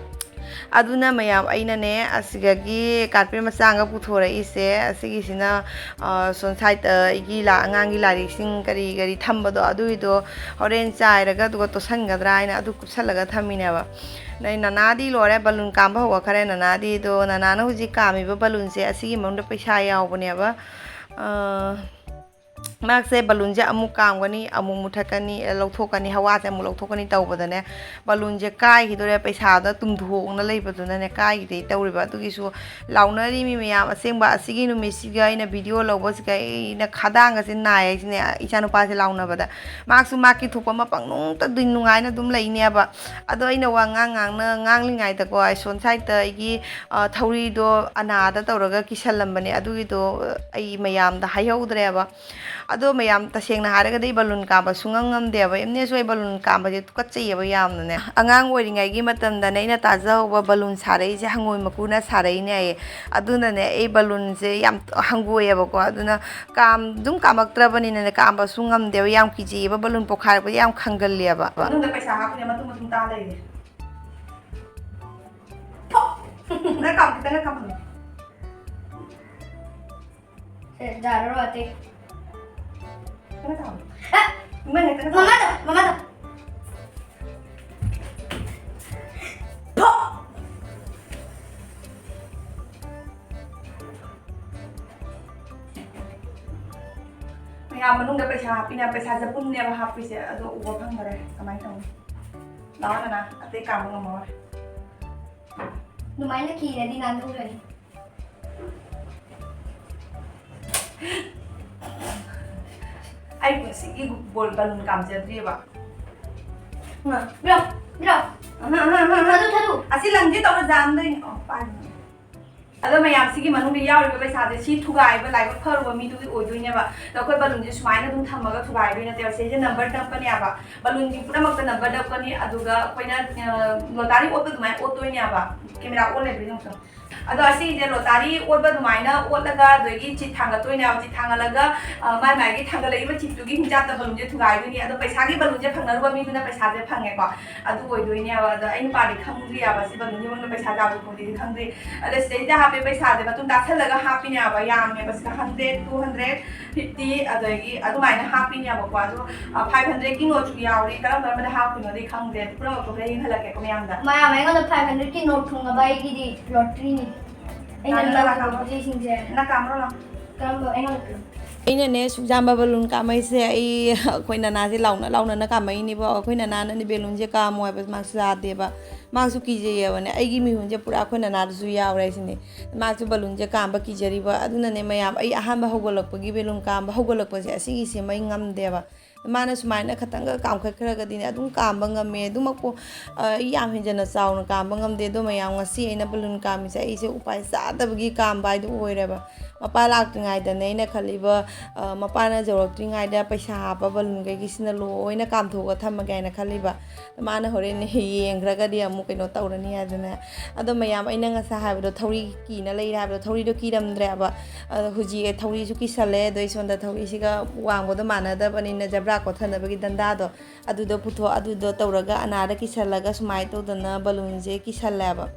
ꯑꯗꯨꯅ ꯃꯌꯥꯝ ꯑꯩꯅꯅꯦ ꯑꯁꯤꯗꯒꯤ ꯀꯥꯔꯄꯦꯠ ꯃꯆꯥ ꯑꯃꯒ ꯄꯨꯊꯣꯔꯛꯏꯁꯦ꯫ ꯑꯁꯤꯒꯤꯁꯤꯅ, ꯑ, ꯁꯣꯝ ꯁꯥꯏꯠꯇ ꯑꯩꯒꯤ ꯂꯥ-, ꯑꯉꯥꯡꯒꯤ ꯂꯥꯏꯔꯤꯛꯁꯤꯡ ꯀꯔꯤ ꯀꯔꯤ ꯊꯝꯕꯗꯣ, ꯑꯗꯨꯒꯤꯗꯣ ꯍꯣꯔꯦꯟ ꯆꯥꯏꯔꯒ ꯑꯗꯨꯒ ꯇꯣꯠꯁꯟꯒꯗ꯭ꯔꯥ ꯍꯥꯏꯅ ꯑꯗꯨ ꯀꯨꯞꯁꯜꯂꯒ ꯊꯝꯃꯤꯅꯦꯕ꯫ ꯅꯣꯏ ꯅꯅꯥꯗꯤ ꯂꯣꯏꯔꯦ, ꯕꯂꯨꯟ ꯀꯥꯝꯕ ꯍꯧꯒꯠꯈꯔꯦ ꯅꯅꯥꯗꯤ꯫ ꯑꯗꯣ ꯅꯅꯥꯅ ꯍꯧꯖꯤꯛ ꯀꯥꯝꯃꯤꯕ ꯕꯂꯨꯟꯁꯦ ꯑꯁꯤꯒꯤ ꯃꯅꯨꯡꯗ ꯄꯩꯁꯥ ꯌꯥꯎꯕꯅꯦꯕ꯫ ꯑ, ꯃꯥꯁꯦ ꯕꯂꯨꯟꯁꯦ ꯑꯃꯨꯛ ꯀꯥꯝꯒꯅꯤ, ꯑꯃꯨꯛ ꯃꯨꯊꯠꯀꯅꯤ, ꯂꯧꯊꯣꯛꯀꯅꯤ, ꯍꯋꯥꯁꯦ ꯑꯃꯨꯛ ꯂꯧꯊꯣꯛꯀꯅꯤ ꯇꯧꯕꯗꯅꯦ, ꯕꯂꯨꯟꯁꯦ ꯀꯥꯏꯈꯤꯗꯣꯔꯦ, ꯄꯩꯁꯥꯗ ꯇꯨꯝꯊꯣꯛꯅ ꯂꯩꯕꯗꯨꯅꯅꯦ ꯀꯥꯏꯈꯤꯗꯣꯏ ꯇꯧꯔꯤꯕ꯫ ꯑꯗꯨꯒꯤꯁꯨ ꯂꯥꯎꯅꯔꯤ ꯃꯤ ꯃꯌꯥꯝ꯫ ꯑꯁꯦꯡꯕ ꯑꯁꯤꯒꯤ ꯅꯨꯃꯤꯠꯁꯤꯒ ꯑꯩꯅ ꯚꯤꯗꯤꯑꯣ ꯂꯧꯕꯁꯤꯒ ꯑꯩꯅ ꯈꯗꯥꯡꯒꯁꯦ ꯅꯥꯏ ꯍꯥꯏꯁꯤꯅꯦ, ꯏꯆꯥꯅꯨꯄꯥꯁꯦ ꯂꯥꯎꯅꯕꯗ꯫ ꯃꯥꯁꯨ ꯃꯥꯒꯤ ꯊꯣꯛꯄ ꯑꯃ ꯄꯪꯅꯨꯡꯇ ꯑꯗꯨꯝ ꯅꯨꯡꯉꯥꯏꯅ ꯑꯗꯨꯝ ꯂꯩꯅꯦꯕ꯫ ꯑꯗꯣ ꯑꯩꯅ ꯋꯥ ꯉꯥꯡ ꯉꯥꯡꯅ ꯉꯥꯡꯂꯤꯉꯩꯗꯀꯣ, ꯑꯁꯣꯝ ꯁꯥꯏꯠꯇ ꯑꯩꯒꯤ, ꯑ, ꯊꯧꯔꯤꯗꯣ ꯑꯅꯥꯗ ꯇꯧꯔꯒ ꯀꯤꯁꯜꯂꯝꯕꯅꯦ, ꯑꯗꯨꯒꯤꯗꯣ ꯑꯩ ꯃꯌꯥꯝꯗ ꯍꯥꯏꯍꯧꯗ꯭ꯔꯦꯕ꯫ ꯑꯗꯣ ꯃꯌꯥꯝ, ꯇꯁꯦꯡꯅ ꯍꯥꯏꯔꯒꯗꯤ ꯑꯩ ꯕꯂꯨꯟ ꯀꯥꯝꯕ ꯁꯨꯡꯉꯝ ꯉꯝꯗꯦꯕ꯫ ꯑꯦꯝꯅꯦꯁꯨ ꯑꯩ ꯕꯂꯨꯟ ꯀꯥꯝꯕꯁꯦ ꯇꯨꯀꯠꯆꯩꯌꯦꯕ ꯌꯥꯝꯅꯅꯦ꯫ ꯑꯉꯥꯡ ꯑꯣꯏꯔꯤꯉꯩꯒꯤ ꯃꯇꯝꯗꯅꯦ ꯑꯩꯅ ꯇꯥꯖꯍꯧꯕ ꯕꯂꯨꯟ ꯁꯥꯔꯛꯏꯁꯦ ꯍꯪꯉꯣꯏ ꯃꯀꯨꯅ ꯁꯥꯔꯛꯏꯅꯦ ꯍꯥꯏꯌꯦ꯫ ꯑꯗꯨꯅꯅꯦ ꯑꯩ ꯕꯂꯨꯟꯁꯦ ꯌꯥꯝ ꯍꯪꯒꯣꯏꯌꯦꯕꯀꯣ꯫ ꯑꯗꯨꯅ ꯀꯥꯝ-, ꯑꯗꯨꯝ ꯀꯥꯝꯃꯛꯇ꯭ꯔꯕꯅꯤꯅꯅꯦ ꯀꯥꯝꯕꯁꯨ ꯉꯝꯗꯦꯕ꯫ ꯌꯥꯝ ꯀꯤꯖꯩꯌꯦꯕ ꯕꯂꯨꯟ ꯄꯣꯈꯥꯏꯔꯛꯄꯁꯦ ꯌꯥꯝ ꯈꯪꯒꯜꯂꯦꯕ꯫ ꯃꯅꯨꯡꯗ ꯄꯩꯁꯥ ꯍꯥꯞꯄꯅꯦ, ꯃꯇꯨꯝ ꯃꯇꯨꯝ ꯇꯥ ꯂꯩꯔꯦ꯫ ꯐꯣ! ꯈꯤꯇꯪꯒ ꯀꯥꯝ, ꯈꯤꯇꯪꯒ ꯀꯥꯝꯍꯜꯂꯣ꯫ ꯁꯦ, ꯌꯥꯔꯔꯣꯏ ꯑꯇꯩ꯫ ꯈꯤꯇꯪꯒ ꯀꯥꯝꯍꯜꯂꯣ꯫ ꯑ! ꯏꯃꯥꯏ, ꯈꯤꯇꯪꯒ ꯀꯥꯝꯍꯜꯂꯣ꯫ ꯃꯃꯥꯗꯣ, ꯃꯃꯥꯗꯣ꯫ ꯐꯣ! ꯃꯌꯥꯝ ꯃꯅꯨꯡꯗ ꯄꯩꯁꯥ ꯍꯥꯞꯄꯤꯅ, ꯄꯩꯁꯥ ꯆꯄꯨꯝꯅꯦꯕ ꯍꯥꯞꯄꯤꯁꯦ, ꯑꯗꯣ ꯎꯕ ꯐꯪꯗꯔꯦ꯫ ꯀꯃꯥꯏꯅ ꯇꯧꯅꯤ? ꯂꯥꯛꯑꯣ ꯅꯅꯥ, ꯑꯇꯩ ꯀꯥꯝꯕ ꯉꯝꯃꯔꯣꯏ꯫ ꯑꯗꯨꯃꯥꯏꯅ ꯀꯤꯔꯗꯤ ꯅꯥꯟꯊꯣꯛꯈ꯭ꯔꯅꯤ꯫ ꯑꯩ ꯄꯨꯟꯁꯤꯒꯤ ꯕꯣꯜ ꯕꯂꯨꯟ ꯀꯥꯝꯖꯗ꯭ꯔꯤꯑꯕ꯫ ꯄꯤꯔꯣ, ꯄꯤꯔꯣ꯫ ꯑꯍ, ꯑꯍ, ꯑꯍ, ꯑꯍ꯫ ꯊꯥꯗꯨ, ꯊꯥꯗꯨ꯫ ꯑꯁꯤ ꯂꯪꯁꯦ ꯇꯧꯔ ꯖꯥꯝꯗꯣꯏꯅꯦ꯫ ꯑꯣ, ꯄꯥꯏ꯫ ꯑꯗꯣ ꯃꯌꯥꯝ, ꯁꯤꯒꯤ ꯃꯅꯨꯡꯗ ꯌꯥꯎꯔꯤꯕ ꯄꯩꯁꯥꯁꯦ, ꯁꯤ ꯊꯨꯒꯥꯏꯕ ꯂꯥꯏꯕꯛ ꯐꯔꯨꯕ ꯃꯤꯗꯨꯒꯤ ꯑꯣꯏꯗꯣꯏꯅꯦꯕ꯫ ꯑꯗꯣ ꯑꯩꯈꯣꯏ ꯕꯂꯨꯟꯁꯦ ꯁꯨꯃꯥꯏꯅ ꯑꯗꯨꯝ ꯊꯝꯃꯒ ꯊꯨꯒꯥꯏꯗꯣꯏ ꯅꯠꯇꯦꯕ꯫ ꯁꯤꯁꯦ ꯅꯝꯕꯔ ꯅꯞꯀꯅꯦꯕ꯫ ꯕꯂꯨꯟꯒꯤ ꯄꯨꯝꯅꯃꯛꯇ ꯅꯝꯕꯔ ꯅꯞꯀꯅꯤ꯫ ꯑꯗꯨꯒ ꯑꯩꯈꯣꯏꯅ, ꯑ, ꯂꯣꯇꯥꯔꯤ ꯑꯣꯠꯄ ꯑꯗꯨꯃꯥꯏꯅ ꯑꯣꯠꯇꯣꯏꯅꯦꯕ꯫ ꯀꯦꯃꯦꯔꯥ ꯑꯣꯟ ꯂꯩꯕ꯭ꯔꯥ ꯌꯦꯡꯉꯨꯆꯣ꯫ ꯑꯗꯣ ꯑꯁꯤꯁꯦ ꯂꯣꯇꯥꯔꯤ ꯑꯣꯠꯄ ꯑꯗꯨꯃꯥꯏꯅ ꯑꯣꯠꯂꯒ, ꯑꯗꯒꯤ ꯆꯤꯠ ꯊꯥꯡꯒꯠꯇꯣꯏꯅꯦꯕ꯫ ꯆꯤꯠ ꯊꯥꯡꯒꯠꯂꯒ, ꯑ, ꯃꯥꯏ ꯃꯥꯏꯒꯤ ꯊꯥꯡꯒꯠꯂꯛꯏꯕ ꯆꯤꯠꯇꯨꯒꯤ ꯍꯤꯡꯆꯥꯞꯇ ꯕꯂꯨꯟꯁꯦ ꯊꯨꯒꯥꯏꯗꯣꯏꯅꯤ꯫ ꯑꯗꯣ ꯄꯩꯁꯥꯒꯤ ꯕꯂꯨꯟꯁꯦ ꯐꯪꯅꯔꯨꯕ ꯃꯤꯗꯨꯅ ꯄꯩꯁꯥꯁꯦ ꯐꯪꯉꯦꯀꯣ꯫ ꯑꯗꯨ ꯑꯣꯏꯗꯣꯏꯅꯦꯕ꯫ ꯑꯗꯣ ꯑꯩ ꯅꯨꯄꯥꯗꯤ ꯈꯪꯗ꯭ꯔꯤꯑꯕ ꯁꯤ ꯕꯂꯨꯟꯒꯤ ꯃꯅꯨꯡꯗ ꯄꯩꯁꯥ ꯌꯥꯎꯕ ꯄꯣꯠꯇꯨꯗꯤ ꯈꯪꯗ꯭ꯔꯤ꯫ ꯑꯗꯣ ꯁꯤꯗꯩꯗ ꯍꯥꯞꯄꯦ ꯄꯩꯁꯥꯁꯦ ꯃꯇꯨꯡ ꯇꯥꯁꯜꯂꯒ ꯍꯥꯞꯄꯤꯅꯦꯕ꯫ ꯌꯥꯝꯃꯦꯕ ꯁꯤꯗ ꯍꯟꯗ꯭ꯔꯦꯠ, ꯇꯨ ꯍꯟꯗ꯭ꯔꯦꯠ ꯐꯤꯐꯇꯤ, ꯑꯗꯒꯤ ꯑꯗꯨꯃꯥꯏꯅ ꯍꯥꯞꯄꯤꯅꯦꯕꯀꯣ꯫ ꯑꯗꯣ, ꯑ, ꯐꯥꯏꯚ ꯍꯟꯗ꯭ꯔꯦꯠꯀꯤ ꯅꯣꯠꯁꯨ ꯌꯥꯎꯔꯤ꯫ ꯀꯔꯝ ꯀꯔꯝꯕꯗ ꯍꯥꯞꯄꯤꯅꯣꯗꯤ ꯈꯪꯗꯦ꯫ ꯄꯨꯝꯅꯃꯛꯇꯣ ꯍꯣꯔꯦꯟ ꯌꯦꯡꯍꯜꯂꯛꯀꯦꯀꯣ ꯃꯌꯥꯝꯗ꯫ ꯃꯌꯥꯝ, ꯑꯩꯉꯣꯟꯗ ꯐꯥꯏꯚ ꯍꯟꯗ꯭ꯔꯦꯠꯀꯤ ꯅꯣꯠ ꯊꯨꯡꯉꯕ ꯑꯩꯒꯤꯗꯤ ꯂꯣꯇ꯭ꯔꯤꯅꯤ꯫ ꯑꯩꯅ ꯅꯪ ꯂꯧꯈꯤꯕ ꯀꯥꯝꯃꯣ꯫ ꯄꯣꯠ ꯆꯩꯁꯤꯡꯁꯦ꯫ ꯅꯪ ꯀꯥꯝꯃꯣ ꯂꯥꯎ꯫ ꯀꯔꯝꯕ? ꯑꯩꯉꯣꯟꯗ ꯄꯤꯔꯣ꯫ ꯑꯩꯅꯅꯦ, ꯁꯨꯛ ꯌꯥꯝꯕ ꯕꯂꯨꯟ ꯀꯥꯝꯃꯛꯏꯁꯦ ꯑꯩ, ꯑꯩꯈꯣꯏ ꯅꯅꯥꯁꯦ ꯂꯥꯎꯅ ꯂꯥꯎꯅꯅ ꯀꯥꯝꯃꯛꯏꯅꯦꯕ꯫ ꯑꯩꯈꯣꯏ ꯅꯅꯥꯅꯗꯤ ꯕꯦꯂꯨꯟꯁꯦ ꯀꯥꯝꯃꯣ ꯍꯥꯏꯕ ꯃꯥꯁꯨ ꯌꯥꯗꯦꯕ꯫ ꯃꯥꯁꯨ ꯀꯤꯖꯩꯌꯦꯕꯅꯦ꯫ ꯑꯩꯒꯤ ꯃꯤꯍꯨꯟꯁꯦ ꯄꯨꯔꯥ ꯑꯩꯈꯣꯏ ꯅꯅꯥꯗꯁꯨ ꯌꯥꯎꯔꯦ ꯁꯤꯅꯦ꯫ ꯃꯥꯁꯨ ꯕꯂꯨꯟꯁꯦ ꯀꯥꯝꯕ ꯀꯤꯖꯔꯤꯕ꯫ ꯑꯗꯨꯅꯅꯦ ꯃꯌꯥꯝ, ꯑꯩ ꯑꯍꯥꯟꯕ ꯍꯧꯒꯠꯂꯛꯄꯒꯤ ꯕꯦꯂꯨꯟ ꯀꯥꯝꯕ ꯍꯧꯒꯠꯂꯛꯄꯁꯦ ꯑꯁꯤꯒꯤꯁꯦ ꯃꯩ ꯉꯝꯗꯦꯕ꯫ ꯃꯥꯅ ꯁꯨꯃꯥꯏꯅ ꯈꯇꯪꯒ ꯀꯥꯝꯈꯠꯈ꯭ꯔꯒꯗꯤꯅꯦ ꯑꯗꯨꯝ ꯀꯥꯝꯕ ꯉꯝꯃꯦ꯫ ꯑꯗꯨꯃꯛꯄꯨ, ꯑ, ꯑꯩ ꯌꯥꯝ ꯍꯦꯟꯖꯟꯅ ꯆꯥꯎꯅ ꯀꯥꯝꯕ ꯉꯝꯗꯦ꯫ ꯑꯗꯣ ꯃꯌꯥꯝ, ꯉꯁꯤ ꯑꯩꯅ ꯕꯂꯨꯟ ꯀꯥꯝꯃꯤꯁꯦ ꯑꯩꯁꯦ ꯎꯄꯥꯏ ꯆꯥꯗꯕꯒꯤ ꯀꯥꯝꯕ ꯍꯥꯏꯗꯨ ꯑꯣꯏꯔꯦꯕ꯫ ꯃꯄꯥ ꯂꯥꯛꯇ꯭ꯔꯤꯉꯩꯗꯅꯦ ꯑꯩꯅ ꯈꯜꯂꯤꯕ, ꯑ, ꯃꯄꯥꯅ ꯌꯧꯔꯛꯇ꯭ꯔꯤꯉꯩꯗ ꯄꯩꯁꯥ ꯍꯥꯞꯄ ꯕꯂꯨꯟꯈꯩꯒꯤꯁꯤꯅ ꯂꯣꯏꯅ ꯀꯥꯝꯊꯣꯛꯑꯒ ꯊꯝꯃꯒꯦ ꯍꯥꯏꯅ ꯈꯜꯂꯤꯕ꯫ ꯃꯥꯅ ꯍꯣꯔꯦꯟ ꯌꯦꯡꯈ꯭ꯔꯒꯗꯤ ꯑꯃꯨꯛ ꯀꯩꯅꯣ ꯇꯧꯔꯅꯤ ꯍꯥꯏꯗꯅ꯫ ꯑꯗꯣ ꯃꯌꯥꯝ, ꯑꯩꯅ ꯉꯁꯥꯏ ꯍꯥꯏꯕꯗꯣ, ꯊꯧꯔꯤ ꯀꯤꯅ ꯂꯩꯔꯦ ꯍꯥꯏꯕꯗꯣ, ꯊꯧꯔꯤꯗꯣ ꯀꯤꯔꯝꯗ꯭ꯔꯦꯕ꯫ ꯑꯗꯣ ꯍꯧꯖꯤꯛ ꯊꯧꯔꯤꯁꯨ ꯀꯤꯁꯜꯂꯦ꯫ ꯑꯗꯣ ꯑꯩ ꯁꯣꯝꯗ ꯊꯧꯔꯤꯁꯤꯒ ꯋꯥꯡꯕꯗꯣ ꯃꯥꯟꯅꯗꯕꯅꯤꯅ ꯖꯕ꯭ꯔꯥ ꯀꯣꯠꯊꯅꯕꯒꯤ ꯗꯟꯗꯥꯗꯣ ꯑꯗꯨꯗꯣ ꯄꯨꯊꯣꯛ-, ꯑꯗꯨꯗꯣ ꯇꯧꯔꯒ ꯑꯅꯥꯗ ꯀꯤꯁꯜꯂꯒ ꯁꯨꯃꯥꯏꯅ ꯇꯧꯗꯅ ꯕꯂꯨꯟꯁꯦ ꯀꯤꯁꯜꯂꯦꯕ꯫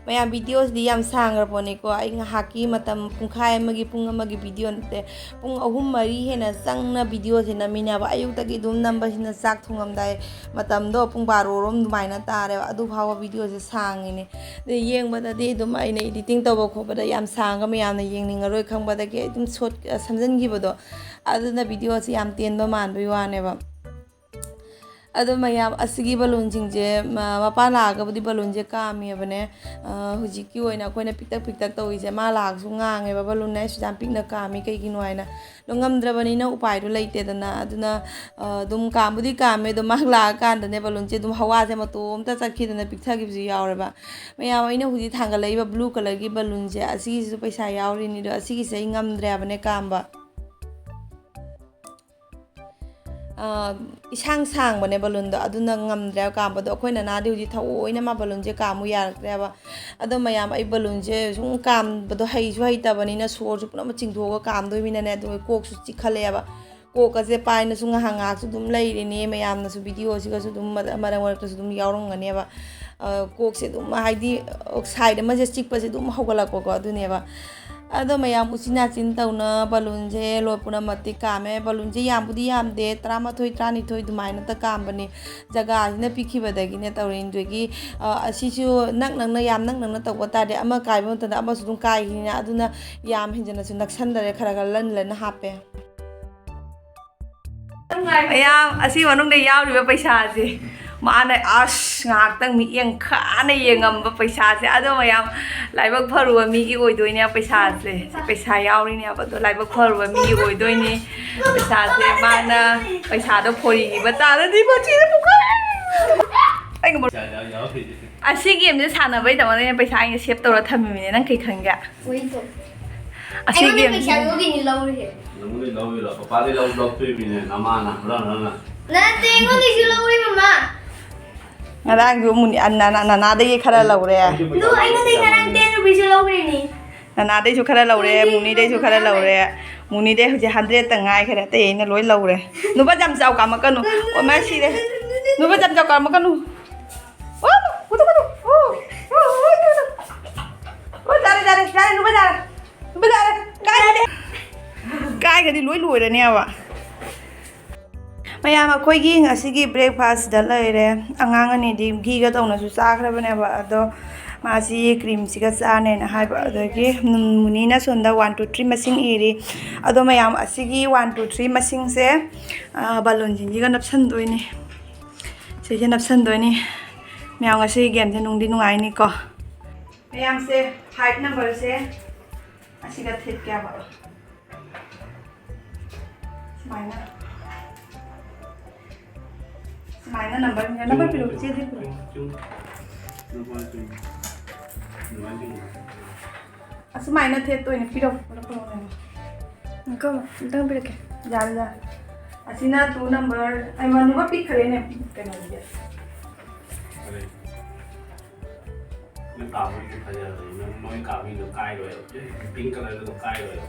ꯃꯌꯥꯝ, ꯚꯤꯗꯤꯑꯣꯁꯤꯗꯤ ꯌꯥꯝ ꯁꯥꯡꯈ꯭ꯔ ꯄꯣꯠꯅꯤꯀꯣ꯫ ꯑꯩ ꯉꯥꯏꯍꯥꯛꯀꯤ ꯃꯇꯝ, ꯄꯨꯡꯈꯥꯏ ꯑꯃꯒꯤ, ꯄꯨꯡ ꯑꯃꯒꯤ ꯚꯤꯗꯤꯑꯣ ꯅꯠꯇꯦ, ꯄꯨꯡ ꯑꯍꯨꯝ ꯃꯔꯤ ꯍꯦꯟꯅ ꯆꯪꯅ ꯚꯤꯗꯤꯑꯣꯁꯦ ꯅꯝꯃꯤꯅꯦꯕ꯫ ꯑꯌꯨꯛꯇꯒꯤ ꯑꯗꯨꯝ ꯅꯝꯕꯁꯤꯅ ꯆꯥꯛ ꯊꯣꯡꯉꯝꯗꯥꯏ ꯃꯇꯝꯗꯣ ꯄꯨꯡ ꯕꯥꯔꯣꯔꯣꯝ ꯑꯗꯨꯃꯥꯏꯅ ꯇꯥꯔꯦꯕ꯫ ꯑꯗꯨ ꯐꯥꯎꯕ ꯚꯤꯗꯤꯑꯣꯁꯦ ꯁꯥꯡꯉꯤꯅꯦ꯫ ꯑꯗꯩ ꯌꯦꯡꯕꯗꯗꯤ ꯑꯗꯨꯝ ꯑꯩꯅ ꯏꯗꯤꯇꯤꯡ ꯇꯧꯕ ꯈꯣꯠꯄꯗ ꯌꯥꯝ ꯁꯥꯡꯉꯒ ꯃꯌꯥꯝꯅ ꯌꯦꯡꯅꯤꯡꯉꯔꯣꯏ ꯈꯪꯕꯗꯒꯤ ꯑꯩ ꯑꯗꯨꯝ ꯁꯣꯔꯠ, ꯑ, ꯁꯝꯖꯟꯈꯤꯕꯗꯣ, ꯑꯗꯨꯅ ꯚꯤꯗꯤꯑꯣꯁꯦ ꯌꯥꯝ ꯇꯦꯟꯕ ꯃꯥꯟꯕꯩ ꯋꯥꯅꯦꯕ꯫ ꯑꯗꯣ ꯃꯌꯥꯝ, ꯑꯁꯤꯒꯤ ꯕꯂꯨꯟꯁꯤꯡꯁꯦ, ꯃ-, ꯃꯄꯥ ꯂꯥꯛꯑꯒꯕꯨꯗꯤ ꯕꯂꯨꯟꯁꯦ ꯀꯥꯝꯃꯦꯕꯅꯦ꯫ ꯑ, ꯍꯧꯖꯤꯛꯀꯤ ꯑꯣꯏꯅ ꯑꯩꯈꯣꯏꯅ ꯄꯤꯛꯇꯛ ꯄꯤꯛꯇꯛ ꯇꯧꯔꯤꯁꯦ, ꯃꯥ ꯂꯥꯛꯑꯁꯨ ꯉꯥꯡꯉꯦꯕ, "ꯕꯂꯨꯟ ꯑꯩꯁꯨ ꯌꯥꯝ ꯄꯤꯛꯅ ꯀꯥꯝꯃꯤ, ꯀꯩꯒꯤꯅꯣ?" ꯍꯥꯏꯅ꯫ ꯑꯗꯣ ꯉꯝꯗ꯭ꯔꯕꯅꯤꯅ ꯎꯄꯥꯏꯗꯣ ꯂꯩꯇꯦꯗꯅ꯫ ꯑꯗꯨꯅ, ꯑ, ꯑꯗꯨꯝ ꯀꯥꯝꯕꯨꯗꯤ ꯀꯥꯝꯃꯦ, ꯑꯗꯣ ꯃꯥ ꯂꯥꯛꯑꯀꯥꯟꯗꯅꯦ ꯕꯂꯨꯟꯁꯦ ꯑꯗꯨꯝ ꯍꯋꯥꯁꯦ ꯃꯇꯣꯝꯇ ꯆꯠꯈꯤꯗꯅ ꯄꯤꯛꯊꯈꯤꯕꯁꯨ ꯌꯥꯎꯔꯦꯕ꯫ ꯃꯌꯥꯝ, ꯑꯩꯅ ꯍꯧꯖꯤꯛ ꯊꯥꯡꯒꯠꯂꯛꯏꯕ blue colourꯒꯤ ꯕꯂꯨꯟꯁꯦ, ꯑꯁꯤꯒꯤꯁꯤꯁꯨ ꯄꯩꯁꯥ ꯌꯥꯎꯔꯤꯅꯤ꯫ ꯑꯗꯣ ꯑꯁꯤꯒꯤꯁꯦ ꯑꯩ ꯉꯝꯗ꯭ꯔꯦ ꯍꯥꯏꯕꯅꯦ ꯀꯥꯝꯕ꯫ ꯑ, ꯏꯁꯥꯡ ꯁꯥꯡꯕꯅꯦ ꯕꯂꯨꯟꯗꯣ, ꯑꯗꯨꯅ ꯉꯝꯗ꯭ꯔꯦ ꯀꯥꯝꯕꯗꯣ꯫ ꯑꯩꯈꯣꯏ ꯅꯅꯥꯗꯤ ꯍꯧꯖꯤꯛ ꯊꯑꯣꯏꯅ ꯃꯥ ꯕꯂꯨꯟꯁꯦ ꯀꯥꯝꯃꯨ ꯌꯥꯔꯛꯇ꯭ꯔꯦꯕ꯫ ꯑꯗꯣ ꯃꯌꯥꯝ, ꯑꯩ ꯕꯂꯨꯟꯁꯦ ꯁꯨꯝ ꯀꯥꯝꯕꯗꯣ ꯍꯩꯁꯨ ꯍꯩꯇꯕꯅꯤꯅ ꯁꯣꯔꯁꯨ ꯄꯨꯝꯅꯃꯛ ꯆꯤꯡꯊꯣꯛꯑꯒ ꯀꯥꯝꯗꯣꯏꯃꯤꯅꯅꯦ, ꯑꯗꯨꯒ ꯀꯣꯛꯁꯨ ꯆꯤꯛꯈꯠꯂꯛꯑꯦꯕ꯫ ꯀꯣꯛꯀꯁꯦ ꯄꯥꯏꯅꯁꯨ ꯉꯥꯏꯍꯥꯛ ꯉꯥꯏꯍꯥꯛꯁꯨ ꯑꯗꯨꯝ ꯂꯩꯔꯤꯅꯦ, ꯃꯌꯥꯝꯅꯁꯨ videoꯁꯤꯒꯁꯨ ꯑꯗꯨꯝ ꯃꯔꯛ ꯃꯔꯛꯇꯁꯨ ꯑꯗꯨꯝ ꯌꯥꯎꯔꯝꯒꯅꯦꯕ꯫ ꯑ, ꯀꯣꯛꯁꯦ ꯑꯗꯨꯝ ꯍꯥꯏꯗꯤ, ꯑ, side ꯑꯃꯁꯦ ꯆꯤꯛꯄꯁꯦ ꯑꯗꯨꯝ ꯍꯧꯒꯠꯂꯛꯄꯀꯣ, ꯑꯗꯨꯅꯦꯕ꯫ ꯑꯗꯣ ꯃꯌꯥꯝ ꯎꯆꯤꯟ ꯅꯥꯆꯤꯟ ꯇꯧꯅ ꯕꯂꯨꯟꯁꯦ ꯂꯣꯏ ꯄꯨꯝꯅꯃꯛꯇꯤ ꯀꯥꯝꯃꯦ꯫ ꯕꯂꯨꯟꯁꯦ ꯌꯥꯝꯕꯨꯗꯤ ꯌꯥꯝꯗꯦ, ꯇꯔꯥꯃꯥꯊꯣꯏ, ꯇꯔꯥꯅꯤꯊꯣꯏ ꯑꯗꯨꯃꯥꯏꯅꯇ ꯀꯥꯝꯕꯅꯦ꯫ ꯖꯒꯥꯁꯤꯅ ꯄꯤꯛꯈꯤꯕꯗꯒꯤꯅꯦ ꯇꯧꯔꯤꯅꯤ꯫ ꯑꯗꯒꯤ, ꯑ, ꯑꯁꯤꯁꯨ ꯅꯛ ꯅꯛꯅ, ꯌꯥꯝ ꯅꯛ ꯅꯛꯅ ꯇꯧꯕ ꯇꯥꯔꯗꯤ ꯑꯃ ꯀꯥꯏꯕ ꯃꯇꯝꯗ ꯑꯃꯁꯨ ꯑꯗꯨꯝ ꯀꯥꯏꯈꯤꯅꯤꯅ, ꯑꯗꯨꯅ ꯌꯥꯝ ꯍꯦꯟꯖꯟꯅꯁꯨ ꯅꯛꯁꯟꯗꯔꯦ, ꯈꯔ ꯈꯔ ꯂꯟ ꯂꯟꯅ ꯍꯥꯞꯄꯦ꯫ ꯃꯌꯥꯝ, ꯑꯁꯤ ꯃꯅꯨꯡꯗ ꯌꯥꯎꯔꯤꯕ ꯄꯩꯁꯥꯁꯦ, ꯃꯥꯅ ꯑꯁ ꯉꯥꯏꯍꯥꯛꯇꯪ ꯃꯤꯠꯌꯦꯡ ꯈꯥꯅ ꯌꯦꯡꯉꯝꯕ ꯄꯩꯁꯥꯁꯦ, ꯑꯗꯣ ꯃꯌꯥꯝ, ꯂꯥꯏꯕꯛ ꯐꯔꯨꯕ ꯃꯤꯒꯤ ꯑꯣꯏꯗꯣꯏꯅꯦ ꯄꯩꯁꯥꯁꯦ꯫ ꯄꯩꯁꯥ ꯌꯥꯎꯔꯤꯅꯦꯕ, ꯑꯗꯣ ꯂꯥꯏꯕꯛ ꯐꯔꯨꯕ ꯃꯤꯒꯤ ꯑꯣꯏꯗꯣꯏꯅꯤ ꯄꯩꯁꯥꯁꯦ꯫ ꯃꯥꯅ ꯄꯩꯁꯥꯗꯣ ꯐꯣꯔꯤꯈꯤꯕ ꯇꯥꯔꯗꯤ ꯃꯆꯤꯗ ꯄꯨꯈꯠ-, ꯑꯩꯅ ꯃꯔꯨ-, ꯑꯁꯤ gameꯁꯦ ꯁꯥꯟꯅꯕꯩꯗꯃꯛꯇ ꯑꯩꯅ ꯄꯩꯁꯥ ꯑꯩꯅ save ꯇꯧꯔ ꯊꯝꯃꯤꯅꯦ꯫ ꯅꯪ ꯀꯩ ꯈꯪꯒꯦ? ꯑꯁꯤ ꯑꯩꯉꯣꯟꯗ gameꯁꯦ ꯄꯩꯁꯥ ꯌꯣꯛꯏꯅꯤ ꯂꯧꯔꯤꯁꯦ꯫ ꯅꯉꯣꯟꯗꯩ ꯂꯧꯔꯤꯔꯣ? ꯄꯄꯥꯗꯩ ꯂꯧ-, ꯂꯧꯊꯣꯛꯏꯃꯤꯅꯦ, ꯅꯃꯥꯅ ꯍꯨꯔꯥꯟ ꯍꯨꯔꯥꯟꯅ꯫ ꯅꯠꯇꯦ, ꯑꯩꯉꯣꯟꯗꯩꯁꯨ ꯂꯧꯔꯤ, ꯃꯃꯥ꯫ ꯉꯔꯥꯡꯁꯨ ꯃꯨꯅꯤ-, ꯑ, ꯅꯅꯥ-, ꯅꯅꯥꯗꯒꯤ ꯈꯔ ꯂꯧꯔꯦ꯫ ꯑꯩꯁꯨ ꯄꯩꯁꯥ ꯑꯗꯨ ꯑꯩꯉꯣꯟꯗꯩ ꯉꯔꯥꯡ ten rupeesꯁꯨ ꯂꯧꯈ꯭ꯔꯤꯅꯤ꯫ ꯅꯅꯥꯗꯩꯁꯨ ꯈꯔ ꯂꯧꯔꯦ, ꯃꯨꯅꯤꯗꯩꯁꯨ ꯈꯔ ꯂꯧꯔꯦ꯫ ꯃꯨꯅꯤꯗꯩ ꯍꯧꯖꯤꯛ hundredꯇ ꯉꯥꯏꯈꯔꯦ, ꯑꯇꯩ ꯑꯩꯅ ꯂꯣꯏ ꯂꯧꯔꯦ꯫ ꯅꯨꯄꯥ ꯌꯥꯝ ꯆꯥꯎ ꯀꯥꯝꯃꯛꯀꯅꯨ꯫ ꯑꯣ, ꯃꯥ ꯁꯤꯔꯦ꯫ ꯅꯨꯄꯥ ꯌꯥꯝ ꯆꯥꯎ ꯀꯥꯝꯃꯛꯀꯅꯨ꯫ ꯑꯣ, ꯀꯨꯇꯨ, ꯀꯨꯇꯨ꯫ ꯑꯣ, ꯑꯣ, ꯑꯣ, ꯑꯣ, ꯑꯣ, ꯌꯥꯔꯦ, ꯌꯥꯔꯦ, ꯌꯥꯔꯦ, ꯅꯨꯄꯥ ꯌꯥꯔꯦ꯫ ꯅꯨꯄꯥ ꯌꯥꯔꯦ꯫ ꯀꯥꯏꯗꯦ꯫ ꯀꯥꯏꯒꯗꯤ ꯂꯣꯏ ꯂꯣꯏꯔꯅꯦꯕ꯫ ꯃꯌꯥꯝ, ꯑꯩꯈꯣꯏꯒꯤ ꯉꯁꯤꯒꯤ breakfastꯁꯤꯗ ꯂꯩꯔꯦ꯫ ꯑꯉꯥꯡ ꯑꯅꯤꯗꯤ ꯘꯤꯒ ꯇꯧꯅꯁꯨ ꯆꯥꯈ꯭ꯔꯕꯅꯦꯕ, ꯑꯗꯣ ꯃꯥꯁꯤ creamꯁꯤꯒ ꯆꯥꯅꯦꯅ ꯍꯥꯏꯕ꯫ ꯑꯗꯒꯤ ꯃꯨꯅꯤꯅ ꯁꯣꯝꯗ one, two, three ꯃꯁꯤꯡ ꯏꯔꯤ꯫ ꯑꯗꯣ ꯃꯌꯥꯝ, ꯑꯁꯤꯒꯤ one, two, three ꯃꯁꯤꯡꯁꯦ, ꯑ, balloonꯁꯤꯡꯁꯤꯒ ꯅꯞꯁꯟꯗꯣꯏꯅꯦ꯫ ꯁꯤꯁꯦ ꯅꯞꯁꯟꯗꯣꯏꯅꯤ꯫ ꯃꯌꯥꯝ, ꯉꯁꯤꯒꯤ ꯒꯦꯝꯁꯦ ꯅꯨꯡꯗꯤ ꯅꯨꯡꯉꯥꯏꯅꯤꯀꯣ꯫ ꯃꯌꯥꯝꯁꯦ, ꯐꯥꯏꯚ ꯅꯝꯕꯔꯁꯦ ꯑꯁꯤꯒ ꯊꯦꯠꯀꯦꯕ꯫ ꯁꯨꯃꯥꯏꯅ꯫ ꯁꯨꯃꯥꯏꯅ ꯅꯝꯕꯔ, ꯅꯝꯕꯔ ꯄꯤꯔꯛꯑꯣ, ꯆꯦꯗꯤ ꯄꯤꯔꯛꯑꯣ꯫ ꯑꯁꯨꯃꯥꯏꯅ ꯊꯦꯠꯇꯣꯏꯅꯦ, ꯄꯤꯔꯛꯑꯣ, ꯄꯤꯔꯛꯑꯣ, ꯄꯤꯔꯛꯑꯣ꯫ ꯉꯥꯏꯈꯣ, ꯑꯝꯇꯪ ꯄꯤꯔꯛꯀꯦ꯫ ꯌꯥꯔꯦ, ꯌꯥꯔꯦ꯫ ꯑꯁꯤꯅ ꯇꯨ ꯅꯝꯕꯔ, ꯑꯩ ꯃꯅꯨꯡꯗ ꯄꯤꯛꯈ꯭ꯔꯦꯅꯦ, ꯀꯩꯅꯣꯁꯦ꯫ ꯅꯪ ꯀꯥꯕꯩꯗꯤ ꯐꯖꯕꯅꯤ, ꯅꯪ ꯃꯣꯏ ꯀꯥꯕꯤꯗꯣ ꯀꯥꯏꯔꯣꯏꯕ, ꯄꯤꯡ ꯀꯂꯔꯗꯣ ꯀꯥꯏꯔꯣꯏꯕ꯫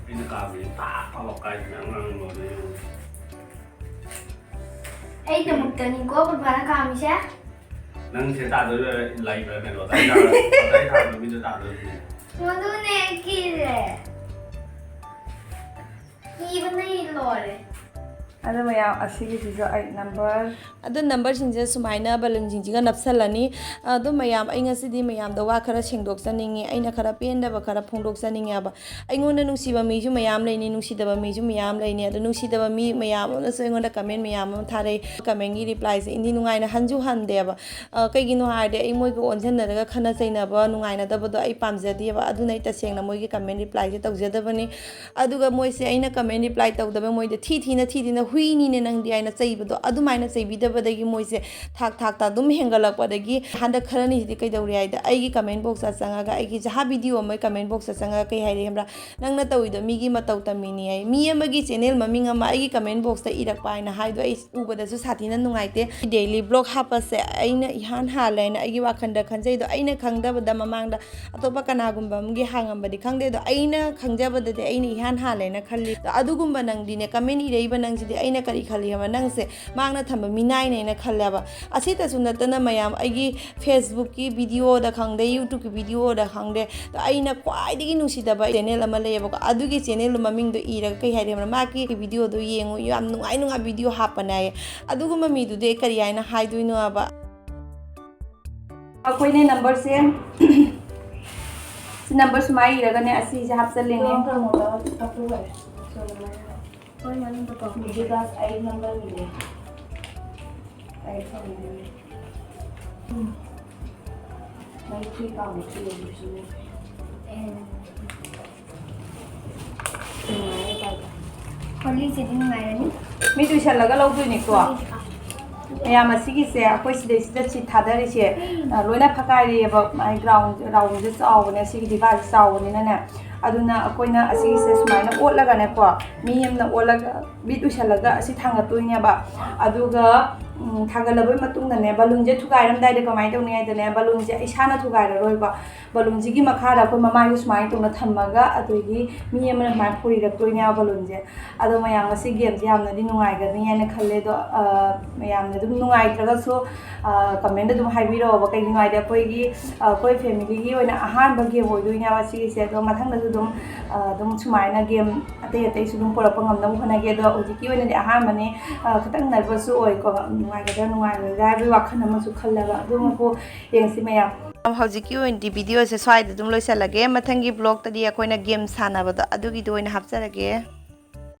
ꯑꯩꯅ ꯀꯥꯕꯗꯤ ꯄꯥꯛ ꯄꯥꯛ ꯀꯥꯏꯗꯅ ꯑꯉꯥꯡ ꯂꯣꯟꯅ ꯌꯦꯡꯉꯨ꯫ ꯑꯩꯗꯃꯛꯇꯅꯤꯀꯣ ꯄꯨꯔꯄꯥꯅ ꯀꯥꯝꯃꯤꯁꯦ꯫ ꯅꯪ ꯁꯦ ꯇꯥꯗꯣꯏꯔ ꯂꯩꯕ꯭ꯔꯥ ꯀꯩꯅꯣ? ꯑꯗꯥꯏ ꯇꯥꯔ-, ꯑꯗꯥꯏ ꯇꯥꯔ ꯃꯤꯗꯣ ꯇꯥꯗꯣꯏꯅꯦ꯫ ꯃꯗꯨꯅꯦ ꯑꯩ ꯀꯤꯔꯦ꯫ ꯀꯤꯕꯅ ꯑꯩ ꯂꯣꯏꯔꯦ꯫ ꯑꯗꯣ ꯃꯌꯥꯝ, ꯑꯁꯤꯒꯤꯁꯤꯁꯨ ꯑꯩꯠ ꯅꯝꯕꯔ꯫ ꯑꯗꯣ ꯅꯝꯕꯔꯁꯤꯡꯁꯦ ꯁꯨꯃꯥꯏꯅ ꯕꯂꯨꯟꯁꯤꯡꯁꯤꯒ ꯅꯞꯁꯜꯂꯅꯤ꯫ ꯑꯗꯣ ꯃꯌꯥꯝ, ꯑꯩ ꯉꯁꯤꯗꯤ ꯃꯌꯥꯝꯗ ꯋꯥ ꯈꯔ ꯁꯦꯡꯗꯣꯛꯆꯅꯤꯡꯉꯤ, ꯑꯩꯅ ꯈꯔ ꯄꯦꯟꯗꯕ ꯈꯔ ꯐꯣꯡꯗꯣꯛꯆꯅꯤꯡꯉꯦꯕ꯫ ꯑꯩꯉꯣꯟꯗ ꯅꯨꯡꯁꯤꯕ ꯃꯤꯁꯨ ꯃꯌꯥꯝ ꯂꯩꯅꯤ, ꯅꯨꯡꯁꯤꯗꯕ ꯃꯤꯁꯨ ꯃꯌꯥꯝ ꯂꯩꯅꯤ꯫ ꯑꯗꯣ ꯅꯨꯡꯁꯤꯗꯕ ꯃꯤ ꯃꯌꯥꯝ ꯑꯃꯅꯁꯨ ꯑꯩꯉꯣꯟꯗ ꯀꯃꯦꯟ ꯃꯌꯥꯝ ꯑꯃ ꯊꯥꯔꯛꯏ꯫ ꯀꯃꯦꯟꯒꯤ ꯔꯤꯄ꯭ꯂꯥꯏꯁꯦ ꯏꯟꯗꯤ ꯅꯨꯡꯉꯥꯏꯅ ꯍꯟꯁꯨ ꯍꯟꯗꯦꯕ꯫ ꯑ, ꯀꯩꯒꯤꯅꯣ ꯍꯥꯏꯔꯗꯤ ꯑꯩ ꯃꯣꯏꯒ ꯑꯣꯟꯁꯤꯟꯅꯔꯒ ꯈꯠꯅ ꯆꯩꯅꯕ, ꯅꯨꯡꯉꯥꯏꯅꯗꯕꯗꯣ ꯑꯩ ꯄꯥꯝꯖꯗꯦꯕ꯫ ꯑꯗꯨꯅ ꯑꯩ ꯇꯁꯦꯡꯅ ꯃꯣꯏꯒꯤ ꯀꯃꯦꯟ ꯔꯤꯄ꯭ꯂꯥꯏꯁꯦ ꯇꯧꯖꯗꯕꯅꯤ꯫ ꯑꯗꯨꯒ ꯃꯣꯏꯁꯦ ꯑꯩꯅ ꯀꯃꯦꯟ ꯔꯤꯄ꯭ꯂꯥꯏ ꯇꯧꯗꯕ, ꯃꯣꯏꯗ "ꯊꯤ ꯊꯤꯅ, ꯊꯤ ꯊꯤꯅ ꯍꯨꯏꯅꯤꯅꯦ ꯅꯪꯗꯤ" ꯍꯥꯏꯅ ꯆꯩꯕꯗꯣ, ꯑꯗꯨꯃꯥꯏꯅ ꯆꯩꯕꯤꯗꯕꯗꯒꯤ ꯃꯣꯏꯁꯦ ꯊꯥꯛ ꯊꯥꯛꯇ ꯑꯗꯨꯝ ꯍꯦꯟꯒꯠꯂꯛꯄꯗꯒꯤ ꯍꯟꯗꯛ ꯈꯔꯅꯤꯁꯤꯗꯤ ꯀꯩꯗꯧꯔꯦ ꯍꯥꯏꯗ, ꯑꯩꯒꯤ ꯀꯃꯦꯟ ꯕꯣꯛꯁꯇ ꯆꯪꯉꯒ, ꯑꯩꯒꯤ ꯖꯍꯥ ꯚꯤꯗꯤꯑꯣ ꯑꯃꯒꯤ ꯀꯃꯦꯟ ꯕꯣꯛꯁꯇ ꯆꯪꯉꯒ ꯀꯩ ꯍꯥꯏꯔꯤ ꯈꯪꯕ꯭ꯔꯥ? "ꯅꯪꯅ ꯇꯧꯔꯤꯗꯣ ꯃꯤꯒꯤ ꯃꯇꯧ ꯇꯝꯃꯤꯅꯤ" ꯍꯥꯏ꯫ ꯃꯤ ꯑꯃꯒꯤ ꯆꯦꯅꯦꯜ ꯃꯃꯤꯡ ꯑꯃ ꯑꯩꯒꯤ ꯀꯃꯦꯟ ꯕꯣꯛꯁꯇ ꯏꯔꯛꯄ ꯍꯥꯏꯅ ꯍꯥꯏꯗꯣ ꯑꯩ ꯎꯕꯗꯁꯨ ꯁꯥꯊꯤꯅ ꯅꯨꯡꯉꯥꯏꯇꯦ꯫ ꯗꯦꯂꯤ ꯕ꯭ꯂꯣꯒ ꯍꯥꯞꯄꯁꯦ ꯑꯩꯅ ꯏꯍꯥꯟ ꯍꯥꯜꯂꯦ ꯍꯥꯏꯅ ꯑꯩꯒꯤ ꯋꯥꯈꯜꯗ ꯈꯟꯖꯩꯗꯣ, ꯑꯩꯅ ꯈꯪꯗꯕꯗ ꯃꯃꯥꯡꯗ ꯑꯇꯣꯞꯄ ꯀꯅꯥꯒꯨꯝꯕ ꯑꯃꯒꯤ ꯍꯥꯡꯉꯝꯕꯗꯤ ꯈꯪꯗꯦ, ꯑꯗꯣ ꯑꯩꯅ ꯈꯪꯖꯕꯗꯗꯤ ꯑꯩꯅ ꯏꯍꯥꯟ ꯍꯥꯜꯂꯦꯅ ꯈꯜꯂꯤ꯫ ꯑꯗꯣ ꯑꯗꯨꯒꯨꯝꯕ ꯅꯪꯗꯤꯅꯦ, ꯀꯃꯦꯟ ꯏꯔꯛꯏꯕ ꯅꯪꯁꯤꯗꯤ ꯑꯩꯅ ꯀꯔꯤ ꯈꯜꯂꯤ ꯍꯥꯏꯕ, ꯅꯪꯁꯦ ꯃꯥꯡꯅ ꯊꯝꯕ ꯃꯤꯅꯥꯏꯅꯦꯅ ꯈꯜꯂꯦꯕ꯫ ꯑꯁꯤꯇꯁꯨ ꯅꯠꯇꯅ ꯃꯌꯥꯝ, ꯑꯩꯒꯤ ꯐꯦꯁꯕꯨꯛꯀꯤ ꯚꯤꯗꯤꯑꯣꯗ ꯈꯪꯗꯦ, ꯌꯨꯇ꯭ꯌꯨꯕꯀꯤ ꯚꯤꯗꯤꯑꯣꯗ ꯈꯪꯗꯦ, ꯑꯗꯣ ꯑꯩꯅ ꯈ꯭ꯋꯥꯏꯗꯒꯤ ꯅꯨꯡꯁꯤꯗꯕ ꯆꯦꯅꯦꯜ ꯑꯃ ꯂꯩꯌꯦꯕꯀꯣ, ꯑꯗꯨꯒꯤ ꯆꯦꯅꯦꯜꯗꯨ ꯃꯃꯤꯡꯗꯣ ꯏꯔꯒ ꯀꯩ ꯍꯥꯏꯔꯤ ꯈꯪꯕ꯭ꯔꯥ? "ꯃꯥꯒꯤ ꯚꯤꯗꯤꯑꯣꯗꯣ ꯌꯦꯡꯉꯨ, ꯌꯥꯝ ꯅꯨꯡꯉꯥꯏ ꯅꯨꯡꯉꯥꯏ ꯚꯤꯗꯤꯑꯣ ꯍꯥꯞꯄꯅꯦ" ꯍꯥꯏꯌꯦ꯫ ꯑꯗꯨꯒꯨꯝꯕ ꯃꯤꯗꯨꯗꯤ ꯑꯩ ꯀꯔꯤ ꯍꯥꯏꯅ ꯍꯥꯏꯗꯣꯏꯅꯣ ꯍꯥꯏꯕ? ꯑꯩꯈꯣꯏꯅꯦ ꯅꯝꯕꯔꯁꯦ, ꯁꯤ ꯅꯝꯕꯔ ꯁꯨꯃꯥꯏꯅ ꯏꯔꯒꯅꯦ, ꯑꯁꯤꯁꯦ ꯍꯥꯞꯆꯜꯂꯤꯅꯦ꯫ ꯍꯣꯏ, ꯃꯅꯨꯡꯗ ꯇꯧ꯫ ꯍꯧꯖꯤꯛ ꯀ꯭ꯂꯥꯁ ꯑꯩꯠ ꯅꯝꯕꯔꯒꯤꯅꯦ꯫ ꯍꯣꯂꯤꯁꯤꯗꯤ ꯅꯨꯡꯉꯥꯏꯔꯅꯤ꯫ ꯃꯤ ꯇꯨꯏꯁꯜꯂꯒ ꯂꯧꯗꯣꯏꯅꯤꯀꯣ꯫ ꯃꯌꯥꯝ, ꯑꯁꯤꯒꯤꯁꯦ ꯑꯩꯈꯣꯏ ꯁꯤꯗꯩꯁꯤꯗ ꯁꯤꯠ ꯊꯥꯗꯔꯤꯁꯦ, ꯑ, ꯂꯣꯏꯅ ꯐꯀꯥꯏꯔꯦꯕ꯫ ꯃꯥꯏ ꯒ꯭ꯔꯥꯎꯟ ꯔꯥꯎꯟꯁꯦ ꯆꯥꯎꯕꯅꯦ, ꯁꯤꯒꯤ ꯗꯤꯚꯥꯏꯁ ꯆꯥꯎꯕꯅꯤꯅꯅꯦ꯫ ꯑꯗꯨꯅ ꯑꯩꯈꯣꯏꯅ ꯑꯁꯤꯒꯤꯁꯦ ꯁꯨꯃꯥꯏꯅ ꯑꯣꯠꯂꯒꯅꯦꯀꯣ, ꯃꯤ ꯑꯃꯅ ꯑꯣꯠꯂꯒ ꯕꯤꯠ ꯎꯏꯁꯜꯂꯒ ꯑꯁꯤ ꯊꯥꯡꯒꯠꯇꯣꯏꯅꯦꯕ꯫ ꯑꯗꯨꯒ, ꯎꯝ, ꯊꯥꯡꯒꯠꯂꯕꯩ ꯃꯇꯨꯡꯗꯅꯦ, ꯕꯂꯨꯟꯁꯦ ꯊꯨꯒꯥꯏꯔꯝꯗꯥꯏꯗ ꯀꯃꯥꯏꯅ ꯇꯧꯅꯤ ꯍꯥꯏꯗꯅꯦ, ꯕꯂꯨꯟꯁꯦ ꯏꯁꯥꯅ ꯊꯨꯒꯥꯏꯔꯔꯣꯏꯕ꯫ ꯕꯂꯨꯟꯁꯤꯒꯤ ꯃꯈꯥꯗ ꯑꯩꯈꯣꯏ ꯃꯃꯥꯏꯁꯦ ꯁꯨꯃꯥꯏꯅ ꯇꯧꯅ ꯊꯝꯃꯒ, ꯑꯗꯒꯤ ꯃꯤ ꯑꯃꯅ ꯁꯨꯃꯥꯏꯅ ꯄꯨꯔꯤꯔꯛꯇꯣꯏꯅꯦꯕ ꯕꯂꯨꯟꯁꯦ꯫ ꯑꯗꯣ ꯃꯌꯥꯝ, ꯉꯁꯤ ꯒꯦꯝꯁꯦ ꯌꯥꯝꯅꯗꯤ ꯅꯨꯡꯉꯥꯏꯒꯅꯤ ꯍꯥꯏꯅ ꯈꯜꯂꯦ꯫ ꯑꯗꯣ, ꯑ, ꯃꯌꯥꯝꯅ ꯑꯗꯨꯝ ꯅꯨꯡꯉꯥꯏꯇ꯭ꯔꯒꯁꯨ, ꯑ, ꯀꯃꯦꯟꯗ ꯑꯗꯨꯝ ꯍꯥꯏꯕꯤꯔꯛꯑꯣꯕ꯫ ꯀꯩꯒꯤꯅꯣ ꯍꯥꯏꯗꯤ ꯑꯩꯈꯣꯏꯒꯤ, ꯑ, ꯑꯩꯈꯣꯏ ꯐꯦꯃꯤꯂꯤꯒꯤ ꯑꯣꯏꯅ ꯑꯍꯥꯟꯕ ꯒꯦꯝ ꯑꯣꯏꯗꯣꯏꯅꯦꯕ ꯁꯤꯒꯤꯁꯦ꯫ ꯑꯗꯣ ꯃꯊꯪꯗꯁꯨ ꯑꯗꯨꯝ, ꯑ, ꯑꯗꯨꯝ ꯁꯨꯃꯥꯏꯅ ꯒꯦꯝ ꯑꯇꯩ ꯑꯇꯩꯁꯨ ꯑꯗꯨꯝ ꯄꯨꯔꯛꯄ ꯉꯝꯅꯕ ꯍꯣꯠꯅꯒꯦ꯫ ꯑꯗꯣ ꯍꯧꯖꯤꯛꯀꯤ ꯑꯣꯏꯅꯗꯤ ꯑꯍꯥꯟꯕꯅꯤ, ꯑ, ꯈꯤꯇꯪ ꯅꯔꯚꯁꯁꯨ ꯑꯣꯏꯀꯣ꯫ ꯅꯨꯡꯉꯥꯏꯒꯗ꯭ꯔꯥ ꯅꯨꯡꯉꯥꯏꯔꯣꯏꯗ꯭ꯔꯥ ꯍꯥꯏꯕꯒꯤ ꯋꯥꯈꯜ ꯑꯃꯁꯨ ꯈꯜꯂꯒ ꯑꯗꯨꯝ ꯑꯃꯨꯛ ꯌꯦꯡꯁꯤ ꯃꯌꯥꯝ꯫ ꯍꯧꯖꯤꯛꯀꯤ ꯑꯣꯏꯅꯗꯤ ꯚꯤꯗꯤꯑꯣꯁꯦ ꯁ꯭ꯋꯥꯏꯗ ꯑꯗꯨꯝ ꯂꯣꯏꯁꯤꯜꯂꯒꯦ꯫ ꯃꯊꯪꯒꯤ ꯕ꯭ꯂꯣꯛꯇꯗꯤ ꯑꯩꯈꯣꯏꯅ ꯒꯦꯝ ꯁꯥꯟꯅꯕꯗꯣ ꯑꯗꯨꯒꯤꯗꯣ ꯑꯣꯏꯅ ꯍꯥꯞꯆꯔꯒꯦ꯫